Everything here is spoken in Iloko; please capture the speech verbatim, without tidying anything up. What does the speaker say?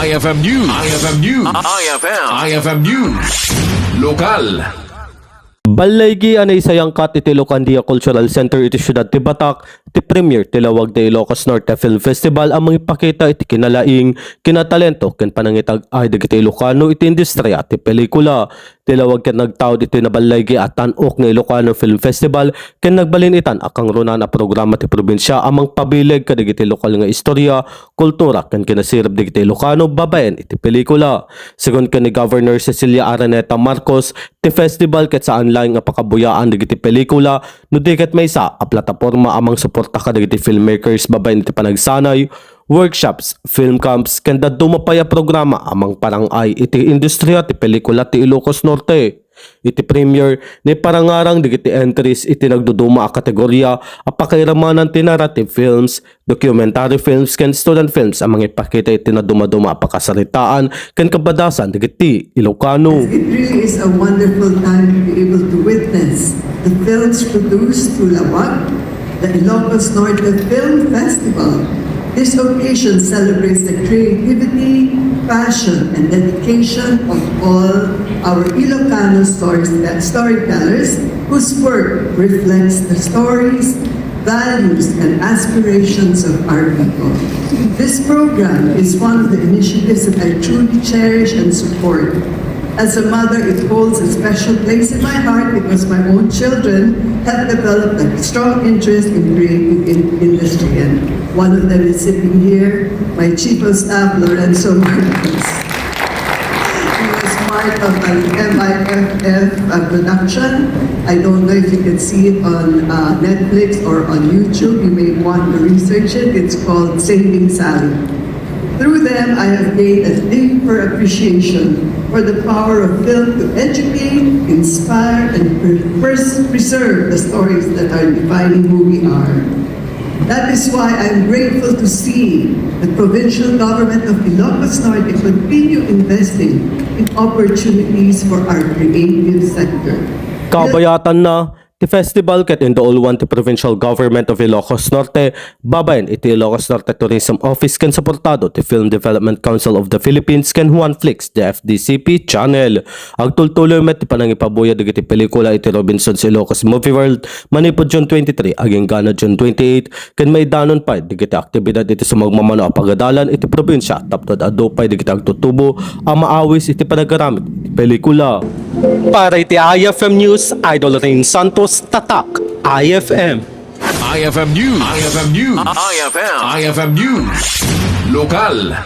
I F M News. I F M News. I F M. I F M News. Lokal. Ballaygi a naisayangkat iti Ilocandia Cultural Center iti siudad ti Batak ti premiere ti lawag ti Ilocos Norte Film Festival a mangipakita iti kinalaing, kinatalento, ken panangitag-ay dagiti Ilocano iti industriya ti pelikula. Ti lawag ket nagtaud iti naballaygi a Tan-ok nga Ilocano Film Festival ken nagbalin itan a kangrunaan a programa ti probinsia a mangpabileg kadagiti lokal nga istorya, kultura, ken kinasirib dagiti Ilocano babaen iti pelikula. Segun ken ni Governor Cecilia Araneta Marcos, ti festival ket saan laeng a pakabuyaan dagiti pelikula, no di ket maysa a plataporma a mangsuporta kadagiti filmmakers babaen iti panagsanay, workshops, film camps, ken dadduma pay a programa a mangparang-ay iti industriya ti pelikula ti Ilocos Norte. Iti premiere, naiparangarang dagiti entries iti nagduduma a kategoria a pakairamanan ti narrative films, documentary films, ken student films a mangipakita iti nadumaduma a pakasaritaan ken kabadasan dagiti Ilocano. It really is a wonderful time to be able to witness the films produced through Lawag, the Ilocos Norte Film Festival. This occasion celebrates the creativity, passion, and dedication of all our Ilocano stories, storytellers whose work reflects the stories, values, and aspirations of our people. This program is one of the initiatives that I truly cherish and support. As a mother, it holds a special place in my heart because my own children have developed a strong interest in creative in- industry. And one of them is sitting here, my chief of staff, Lorenzo Marcos. He was part of an M I F F uh, production. I don't know if you can see it on uh, Netflix or on YouTube. You may want to research it. It's called Saving Sally. Through them, I have gained a deeper appreciation for the power of film to educate, inspire, and pre- pers- preserve the stories that are defining who we are. That is why I'm grateful to see the provincial government of Ilocos Norte continue investing in opportunities for our creative sector. Kabayatanna, ti festival ket indauluan ti Provincial Government of Ilocos Norte babaen iti Ilocos Norte Tourism Office ken suportado ti Film Development Council of the Philippines ken Juan Flix, the F D C P channel. Agtultuloy met ti panangipabuya dagiti pelikula iti Robinsons Ilocos Movie World manipud June twenty-three agingga June twenty-eight, ken maidanon pay dagiti aktibidad iti sumagmamano a pagadalan iti probinsia tapno adu pay dagiti agtutubo a maawis iti panagaramid iti pelikula. Para iti I F M News, Idol Rain Santos, Tatak I F M. I F M News. I F M News. I F M. I F M News. Lokal.